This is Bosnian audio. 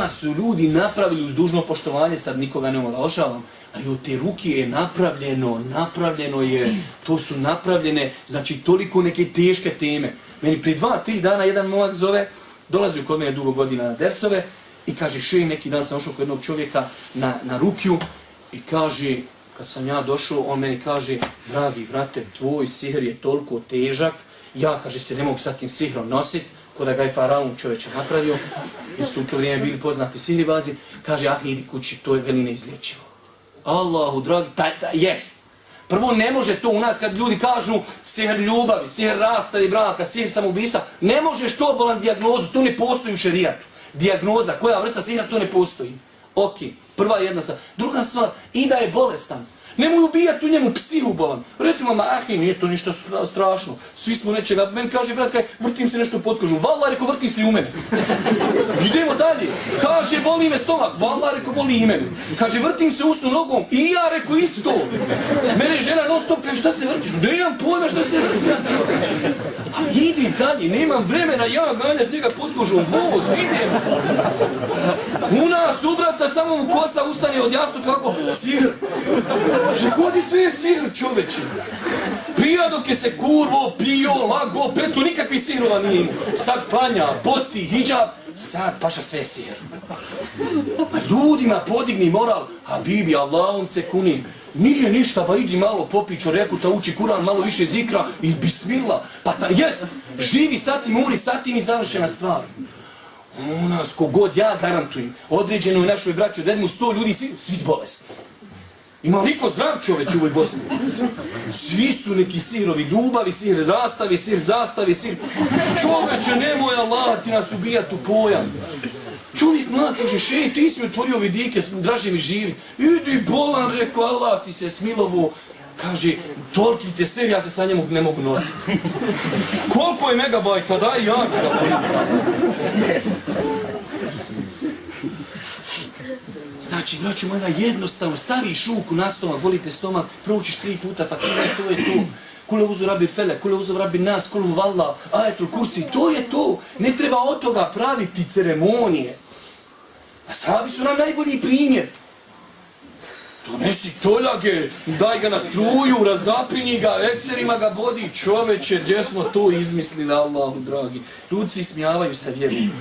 nas su ljudi napravili uz dužno poštovanje, sad nikoga ne omalovažavam, ali od te ruke je napravljeno je, to su napravljene, znači toliko neke teške teme. Meni prije 2-3 dana jedan momak zove, dolazio kod mene dugo godina na dersove i kaže, šej, neki dan sam došao kod jednog čovjeka na rukiju i kaže, kad sam ja došao, on meni kaže, dragi brate, tvoj sihr je toliko težak, ja, kaže, se ne mogu sa tim sihrom nositi, ko da ga je faraon čovječe napravio, jer su u to vrijeme bili poznati sihribazi, kaže, ah, idi kući, to je veli neizlječivo. Allahu, dragi, jest. Prvo, ne može to u nas kad ljudi kažu sihr ljubavi, sihr rasta i braka, sihr samoubistva, ne možeš to bolan dijagnozu, to ne postoji u šerijatu. Dijagnoza, koja vrsta sihra, to ne postoji. Ok, prva jedna stvar. Druga stvar, i da je bolestan. Nemoj ubijati u njemu psihu bolan. Recimo, ahi, nije to ništa strašno. Svi smo nečega. Meni kaže, brat, vrtim se nešto pod kožu. Vallah, reko, vrti se i u mene. Idemo dalje. Kaže, boli me stomak. Vallah, reko, boli i mene. Kaže, vrtim se usnu nogom. I ja, reko, isto. Mene žena non stop kaže, šta se vrtiš? Nemam pojma šta se vrti. Idem dalje, nemam vremena ja ganjati njega pod kožom. Voz, idem. U nas, u brata, samo mu kosa ustane od jasno kako sihr. Že godi sve je sihr, čoveče. Prija dok je se kurvo, pio, lago, petu, nikakvi sihrova nije imao. Sad klanja, posti, hidžab, sad paša sve je sihr. A ljudima podigni moral, a bibi, Allahom se kunim. Nije ništa, pa idi malo popi čoreku, ta uči Kur'an, malo više zikra i bismillah. Pa jes, živi sa tim, umri sa tim i završena stvar. U nas, kogod ja garantujem, određeno je našoj braću, da jednu 100 ljudi, svi bolesni. Ima liko zdrav čoveč u ovoj Bosni. Svi su neki sirovi ljubavi, sir rastavi, sir zastavi, sir... Čoveče, nemoj Allah ti nas ubijati u pojam. Čovjek mlad kaže, šej, ti si mi otvorio vidike, draže mi živi. Idi bolan, rekao, Allah ti se smilovo. Kaže, toliki te ser, ja se sa njemu ne mogu nositi. Koliko je megabajta, daj ja ti ga bojim. Znači, braću moja, jednostavno, staviš ruku na stomak, bolite stomak, proučiš 3 puta fakira i to je to. Kule uzu rabi fele, kule uzu rabi nas, kule vallah, ajetul kursi, to je to. Ne treba od toga praviti ceremonije. A sahabi su nam najbolji primjer. Donesi toljage, daj ga na struju, razapinji ga, ekserima ga bodi, čoveče, gdje smo to izmislili, Allahu dragi. Ljudi se ismijavaju sa vjerom.